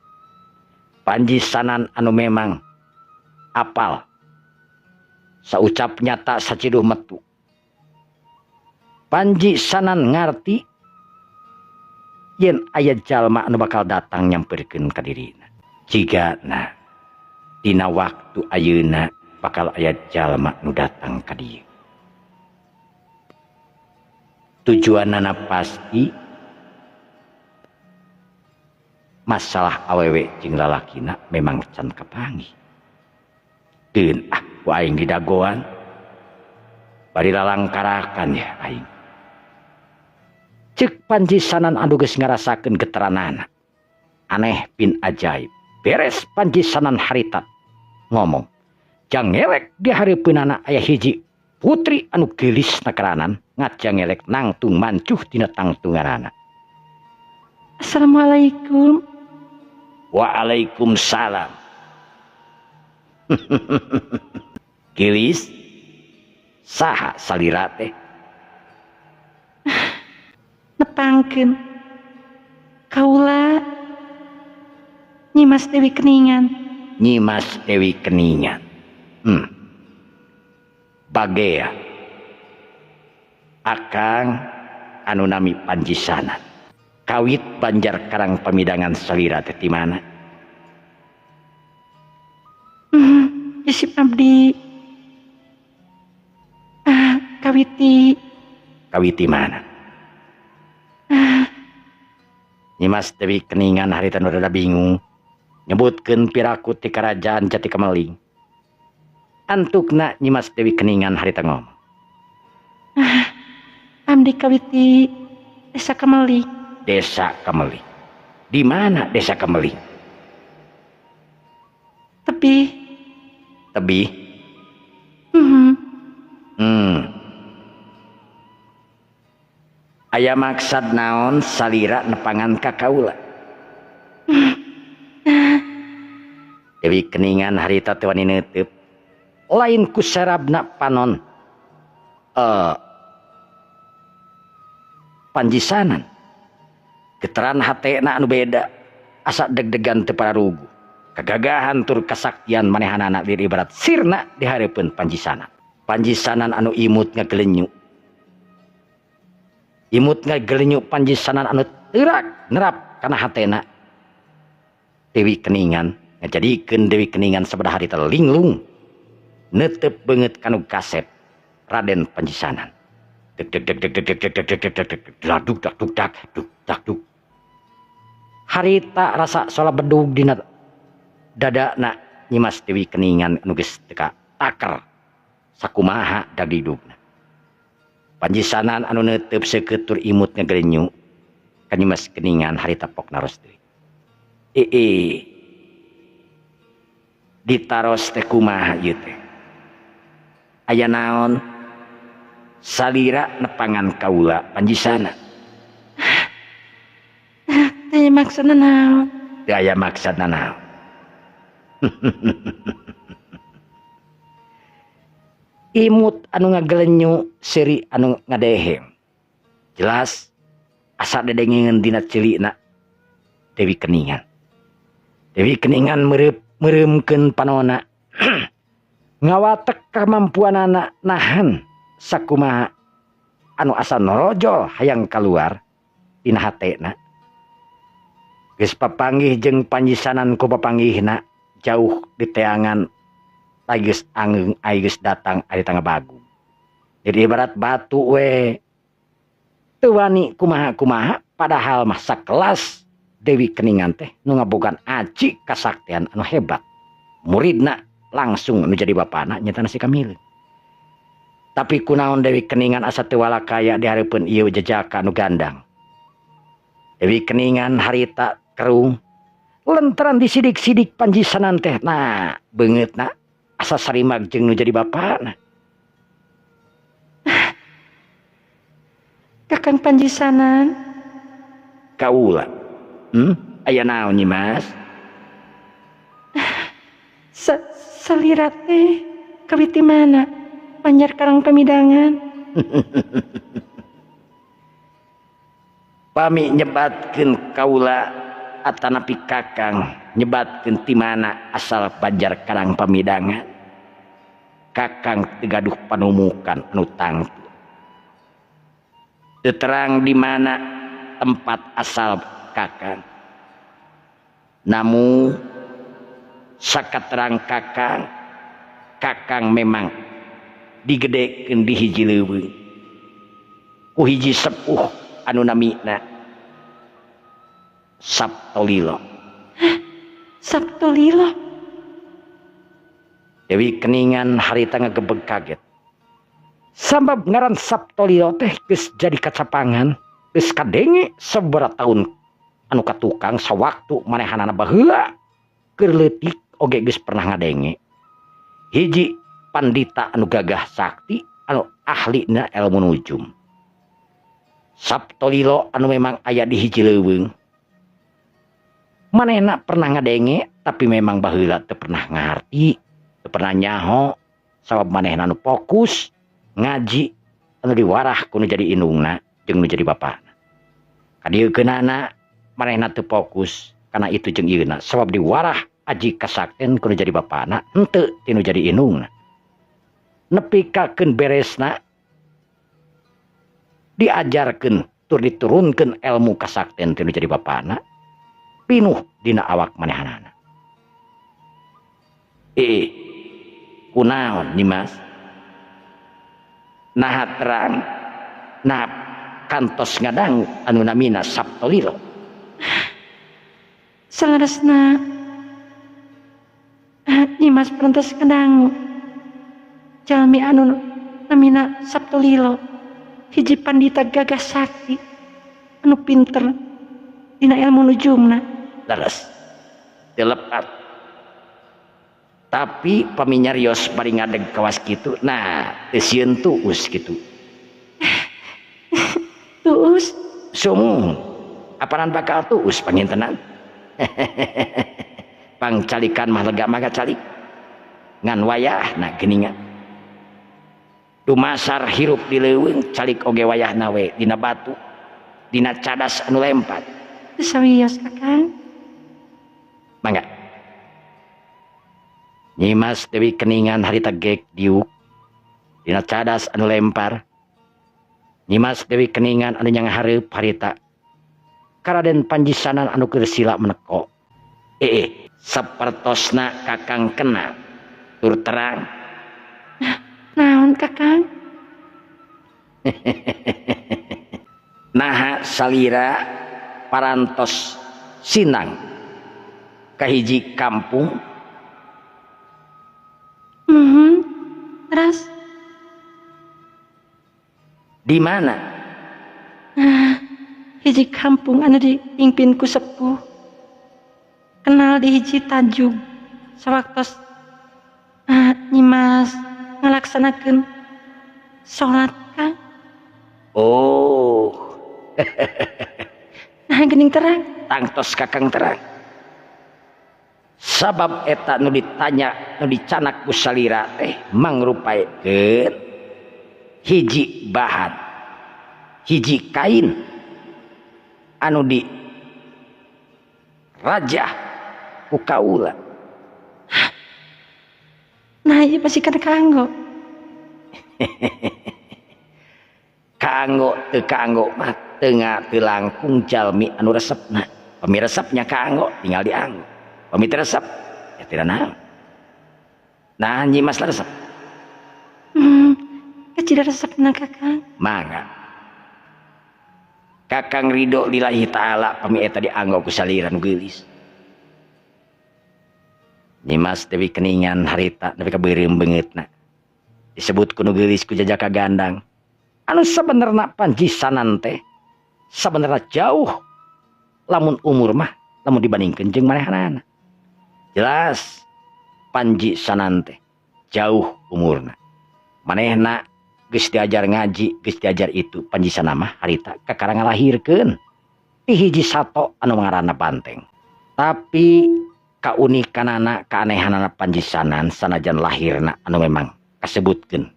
Panjisanan anu memang apal saucap nyata saciduh metu. Panjisanan ngarti yen aya jalma anu bakal datang nyamperkeun ka dirina. Jigana dina waktu ayeuna bakal aya jalma nu datang ka dieu. Tujuanana pasti masalah awewe jeung lalakina memang can kapanggih. Deun ah ku aing didagoan bari lalangkarakan ya aing. Ceuk Panjisanan anu geus ngarasakeun getaranana. Aneh bin ajaib. Beres Panjisanan harita ngomong, jangelek di hareupeunana aya hiji putri anu geulis nakeranan ngajangelek nangtung mancuh dina tangtunganana. Assalamualaikum. Waalaikumsalam. Geulis saha salira teh? Nepangkeun kaula Nyimas Dewi Keningan. Nyimas Dewi Keningan. Bagea akang anu nami Panjisanan. Kawit Banjar Karang Pamidangan salira teh ti mana? Isip abdi. Kawiti. Kawiti mana? Nyimas Dewi Keningan harita nu rada bingung nyebutkeun piraku ti kerajaan Jati Kemeling. Antukna Nyimas Dewi Keningan harita ngomong. Abdi kawiti Desa Kemeling. Desa Kemeling. Di mana Desa Kemeling? Tebih. Tebih? Aya maksad naon salira nepangan ka kaula? Dewi Keningan harita teu wani neuteub. Lain ku serabna panon panjisanan. Getaran hatena anu beda, asa deg-degan teu pararugu. Kagagahan tur kasaktian manehanana lir ibarat sirna di hareupeun panjisanan. Panjisanan anu imut ngagelenyu. Imut ngagelenyu panjisanan anu teurak nerap kana hatena. Dewi Keningan ngajadikeun Dewi Keningan sabada harita linglung. Neuteup beungeut kanu kasep Raden Panjisanan. Deg deg deg deg deg deg deg deg deg deg deg laduk dak duk dak duk dak duk. Harita rasa sola bedug dina dadana Nyimas Dewi Keningan anu geus teu taker sakumaha dagdidugna. Panjisanan anu neuteup seukeut tur imut ngagelenyu ka Nyimas Keningan harita pok naros deui. Ditaros teh kumaha ieu teh? Aya naon salira nepangan kaula Panjisana? Teu maksudna naon? Teu aya maksudna naon. Imut anu ngagelenyu seuri anu ngadehem. Jelas asa dedengengeun dina ceulina Dewi Keningan. Dewi Keningan meureumkeun panona. Ngawatek kamampuanana nahan sakumaha anu asa norojol hayang kaluar dina hatena. Geus papanggih jeung panjisanan ku papanggihna jauh di teangan geus angeung ai geus datang ari tangga bagu. Jadi ibarat batu we teu wani kumaha-kumaha padahal mah sakelas Dewi Keningan teh nu ngabogaan aji kasaktian anu hebat. Muridna langsung nu jadi bapana nyatana si Kamileung. Tapi kunaon Dewi Keningan asa teu walakaya di hareupeun ieu jejaka nu gandang. Dewi Keningan harita kerung lenteran disidik-sidik panjisanan teh nah beungeutna asa sarimag jeung nu jadi bapana. Kakang Panjisanan. Kaula. Aya naon Nyimas? Salira teh kawiti mana? Banjar Karang Pamidangan. Pami nyebatkeun kaula atanapi kakang nyebatkeun ti mana asal Banjar Karang Pamidangan. Kakang teu gaduh panumukan anu tangtu. Teu terang di mana tempat asal kakang. Namun sakaterang kakang, kakang memang digedekeun di hiji leuweung. Ku hiji sepuh anu namina Saptolilo. Saptolilo. Dewi Keningan harita ngagebeg kaget. Sabab ngaran Saptolilo teh geus jadi kacapangan, geus kadenge sabaraha taun anu katukang sawaktu manehanana baheula keur leutik oge geus pernah ngadenge. Hiji pandita anu gagah sakti anu ahlina ilmu nujum. Saptolilo anu memang aya di hiji leuweung. Manehna pernah ngadenge tapi memang baheula teu pernah ngarti, teu pernah nyaho sabab manehna anu fokus ngaji anu diwarah ku nu jadi indungna jeung nu jadi bapana. Kadieukeunana manehna teu fokus kana itu jeung ieuna sabab diwarah aji kasakten ku nu jadi bapana henteu ti nu jadi indungna. Nepi kakeun beresna diajarkeun tur diturunkeun ilmu kasakten ti nu jadi bapana pinuh dina awak manehanana. Kunaon Nyimas? Naha terang, nah kantos ngadangu anu namina Saptolilo. Saleresna Nyimas parantos kadangu jalmi anu namina Saptolilo hiji pandita gagah sakti anu pinter dina ilmu nujumna. Leres dilepat tapi paminyarios bari ngadeg kawas kitu nah teu sieun tuus kitu. Tuus sumuhun apanan bakal tuus pangintenan. Pangcalikan mah lega mah calik ngan wayahna geuningan dumasar hirup di leuweung calik oge wayahna we dina batu dina cadas anu lempat. Sawios Kakang. Mangga. Nyimas Dewi Keningan harita gek diuk dina cadas anu lempar. Nyimas Dewi Keningan anu nyanghareup harita Karaden Panjisanan anu keur sila meneko. Sapertosna Kakang kena tur terang. Naon Kakang? Naha salira parantos sinang kahiji kampung. Terus di mana? Hiji kampung anu dipimpin ku sepuh. Kenal di hiji tajug sawaktos Nyimas ngalaksanakeun salat Kang. Oh. Nah geuning terang. Tangtos Kakang terang. Sabab eta nu ditanya nu dicanak ku salira teh mangrupakeun hiji bahan hiji kain anu di rajah ku kaula. Nah ieu pasti kana kaanggo. Kaanggo teu kaanggo mah teu langkung jalmi anu resepna. Pami resepnya kaanggo tinggal dianggo. Pami teu resep ya tidak naon. Nah Nyimas lah resep. Kecil resepna Kakang. Mangga. Kakang ridho lillahi ta'ala pami eta dianggo ku salira nu geulis. Nyimas Dewi Keningan harita nepi ka beureum beungeutna. Disebut ku nu geulis ku jajaka gandang. Anu sabenerna Panjisanan teh sabenerna jauh lamun umur mah lamun dibandingkeun jeung manehanana. Jelas Panjisanan teh jauh umurna. Manehna geus diajar ngaji, geus diajar itu Panjisanan mah harita kakara ngalahirkeun ti hiji sato anu ngaranna banteng. Tapi kaunikanana, keanehanana Panjisanan sanajan lahirna anu memang kasebutkeun.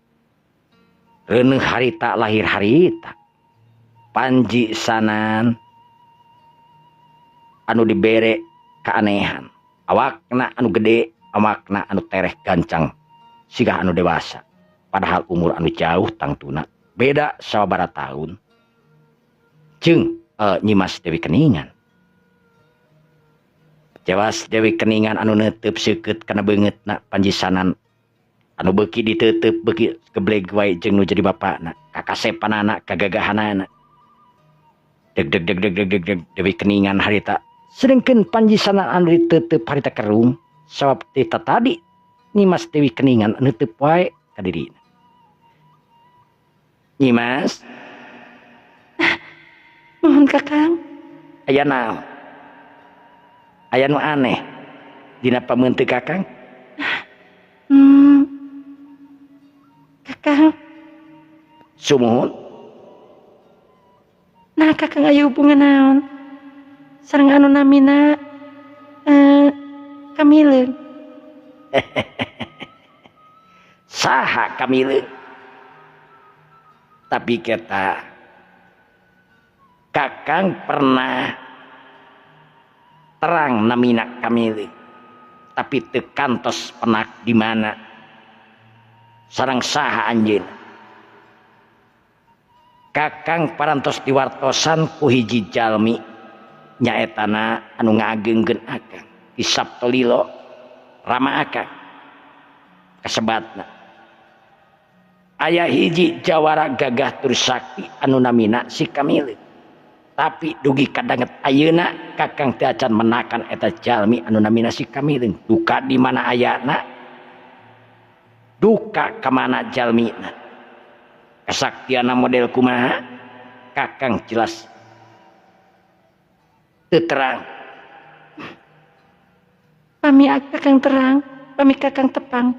Reuneuh harita lahir harita. Panjisanan anu dibere keanehan. Awakna anu gede, awakna anu tereh gancang siga anu dewasa. Padahal umur anu jauh tangtuna beda sababaraha tahun jeung Nyimas Dewi Keningan. Jawas Dewi Keningan anu neuteup seukeut kana beungeutna Panjisanan anu beuki diteuteub beuki gebleg wae jeung nu jadi bapana, kakasepanana, kagagahanana. Deg deg deg deg deg deg deg Dewi Keningan harita sedengkeun Panjisanan anu diteuteub harita kerung sabab ti tadi Nyimas Dewi Keningan neuteub wae ka dirina. Nyimas, mohon Kakang. Aya naon? Aya nu aneh dina pameunteuk Kakang? Kakang. Sumuhun. Nah Kakang aya hubungan naon sareng anu namina Kamileung? Saha Kamileung? Tapi kita Kakang pernah terang namina Kamileung, tapi teu kantos penak di mana sareng saha anjeun. Kakang parantos diwartosan ku hiji jalmi nyaetana anu ngaagengkeun akang Ki Saptolilo rama akang kasebatna. Aya hiji jawara gagah tur sakti anu namina si Kamileung. Tapi dugi kadanget ayeuna Kakang teu acan menakan eta jalmi anu namina si Kamileung. Duka di mana ayana? Duka ka mana jalmina? Kasaktiana model kumaha? Kakang jelas teu terang. Pami Kakang terang, pami Kakang tepang.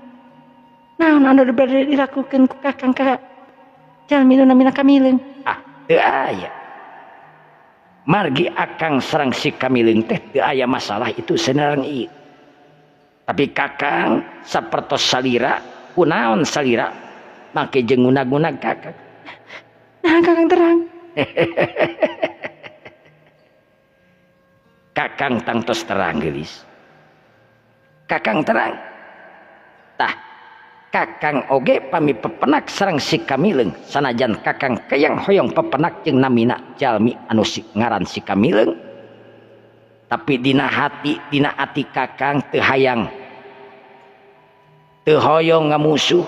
Naon anu bade dilakukeun ku Kakang ka jalmi nu namina Kamileung? Ah, teu aya. Margi Akang sareng si Kamileung teh teu aya masalah itu senerang ieu. Tapi Kakang sapertos salira, kunaon salira make jeung ngunag-ngunag Kakang. Nah, Kakang terang. Kakang tangtos terang geulis. Kakang terang. Tah, Kakang oge pami pepenak sareng si Kamileung sanajan Kakang keyang hoyong pepenak jeung namina jalmi anu si ngaran si Kamileung. Tapi dina hati, dina ati Kakang teu hayang, teu hoyong ngamusuh,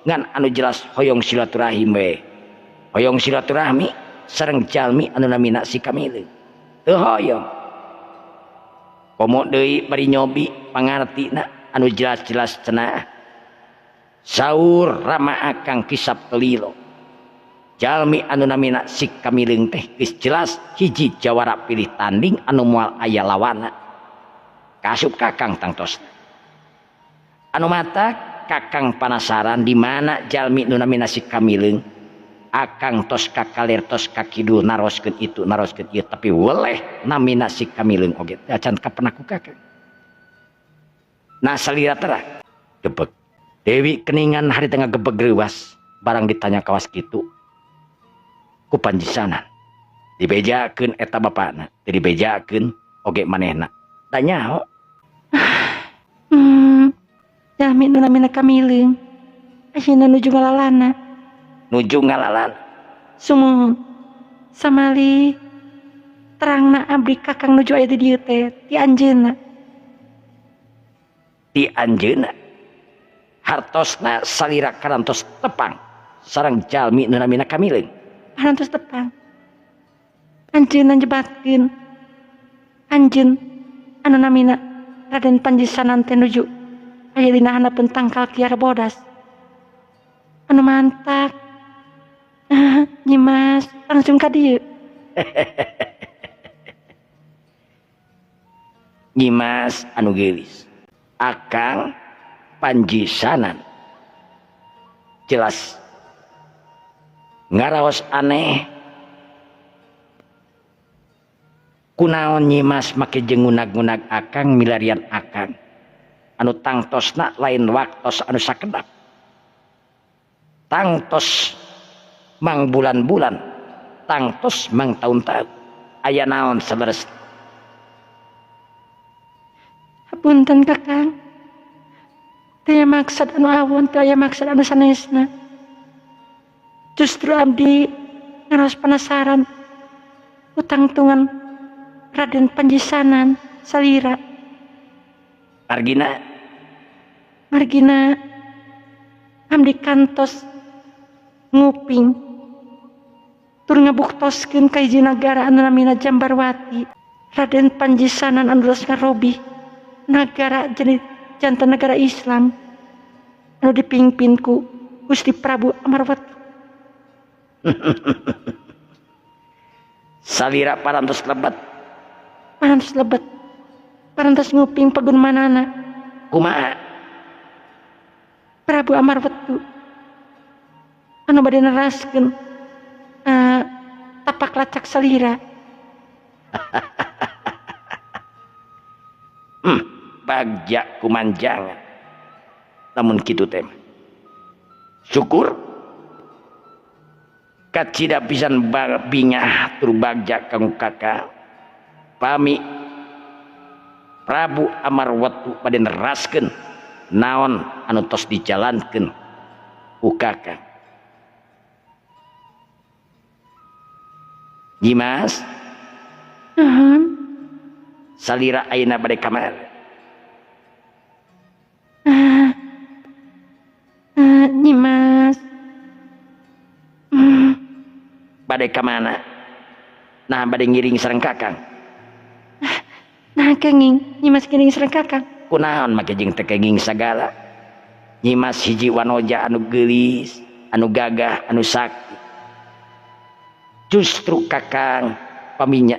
ngan anu jelas hoyong silaturahim we. Hoyong silaturahmi sareng jalmi anu namina si Kamileung. Teu hoyong. Komo deui bari nyobi pangartina anu jelas-jelas cenah. Saur Rama Akang Kisap Kelilo. Jalmi anu namina si Kamileung teh geus jelas hiji jawara pilih tanding anu moal aya lawana. Kasup Kakang tangtosna. Anu matak Kakang panasaran di mana jalmi nu namina si Kamileung. Akang tos ka kaler tos ka kidul naroskeun itu naroskeun ieu tapi weleh namina si Kamileung oge teu acan kapenak ku Kakang. Nah salira terang gebeg. Dewi Keningan hari tengah gebeg reuwas barang ditanya kawas kitu ku Panjisanan. Dibejakeun eta bapana, teu dibejakeun oge manehna. Da nyaho. Jalmi nu namina Kamileung ayeuna nuju ngalalana. Nuju ngalalan. Sumuhun. Samali terangna abdi Kakang nuju aya di dieu teh ti anjeunna. Ti anjeunna. Hartosna salira karantos tepang sareng jalmi nu namina Kamileung. Parantos tepang. Anjeunna nyebatkeun anjeun anu namina Raden Panjisanan teh nuju aya dina handapeun tangkal Kiara Bodas. Anu mantak. Nyimas langsung ka dieu. Nyimas anu geulis. Akang Panjisanan jelas ngaraos aneh kunaon Nyimas make jeung ngunag-ngunag Akang milarian Akang anu tangtosna lain waktos anu sakedap tangtos mang bulan-bulan tangtos mang taun-taun aya naon saleresna. Hapunten Kakang, teu aya maksad anu awon, teu aya maksad anu sanesna. Justru abdi ngaraos penasaran utangtungan Raden Panjisanan salira. Margina? Margina abdi kantos nguping tur ngabuktoskeun ka hiji nagara anu namina Jambarwati. Raden Panjisanan anu geus ngarobih nagara jadi jantan negara Islam anu dipimpin ku Gusti Prabu Amarwati. Salira parantos lebet. Parantos lebet. Parantos nguping pagunmanana. Kumaha? Prabu Amarwati anu bade neraskeun tapak lacak salira. Bagja kumanjangan. Namun kitu teh. Syukur kacida pisan bingah tur bagja kanggo Kakang. Pami Prabu Amarwati bade neraskeun naon anu tos dijalankeun ku Kakang. Nyimas? Salira ayeuna bade ka mana? Nyimas. Bade ka mana? Nah bade ngiring sareng Kakang. Nah kenging Nyimas ngiring sareng Kakang. Kunaon make jeung teu kenging sagala. Nyimas hiji wanoja anu geulis, anu gagah, anu sakti. Justru Kakang paminya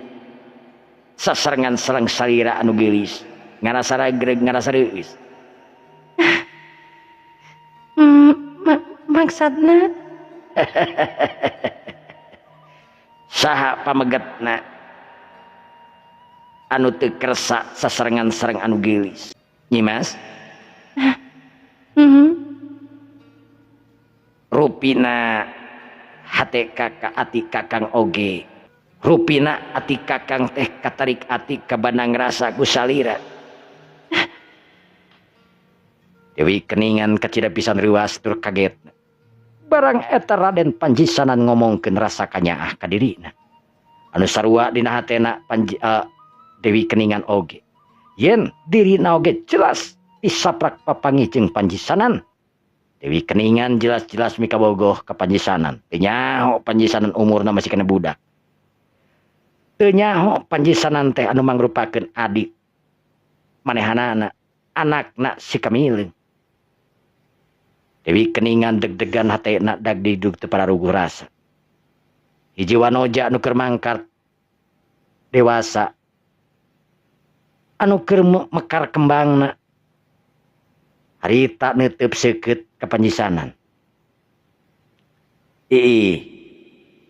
sasarengan sareng salira anu geulis, ngarasa ragreg, ngarasa reueus. Maksudna saha pamegetna anu teu kersa sasarengan sareng anu geulis. Nyimas? Rupina hate kakak ati Kakang oge. Rupina ati Kakang teh katarik ati kabanang rasa ku salira. Dewi Keningan kacida pisan reuas tur kaget. Barang eta Raden Panjisanan ngomongkeun rasa kanyaah ka dirina. Anu sarua dina hatena Dewi Keningan oge. Yen dirina oge jelas disaprak papanggih jeung Panjisanan. Dewi Keningan jelas-jelas mikabogoh ka Panjisanan. Teu nyaho Panjisanan umurna masih kena budak. Teu nyaho Panjisanan teh anu mangrupakeun adik manehanana, anakna si Kamileung. Dewi Keningan deg-degan hatena dag didug teu pararuguh rasa. Hiji wanoja anu keur mangkat dewasa, anu keur mekar kembangna, harita neuteub seukeut ka Panjisanan. Ih,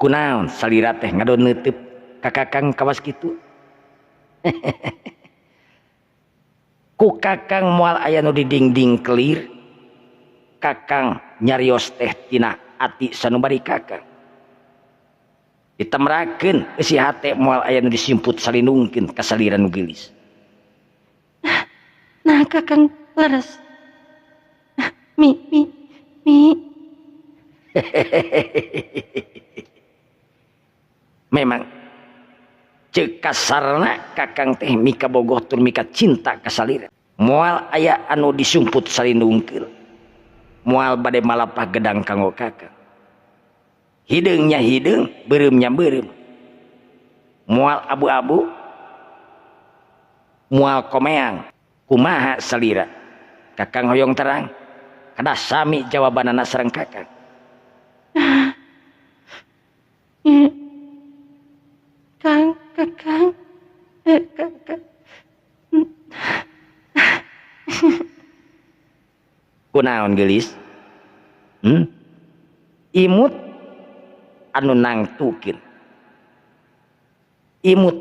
kunaon salira teh ngadon neuteub ka Kakang kawas kitu? Ku Kakang moal aya nu didingding kelir. Kakang nyarios teh tina ati sanubari Kakang. Ditemrakeun eusi hate moal aya nu disimput salindungkeun ka salira nu geulis. Nah Kakang leres. Mi mi mi. Memang ceuk kasarna Kakang teh mika bogoh tur mika cinta ka salira. Moal aya anu disumput salindungkeun. Moal bade malapah gedang kanggo Kakang. Hideungnya hideung, beureumnya beureum. Moal abu-abu, moal komeang. Kumaha salira? Kakang hoyong terang. Kada sami jawabanana sareng Kakang. Kang, Kakang, Kakang. Kunaon geulis? Imut anu nangtukeun. Imut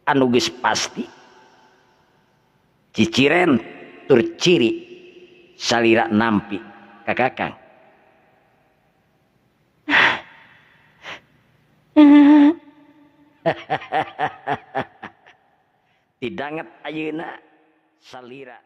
anu geus pasti. Ciciren tur ciri salira nampi ka Kakang. Didanget ayeuna salira.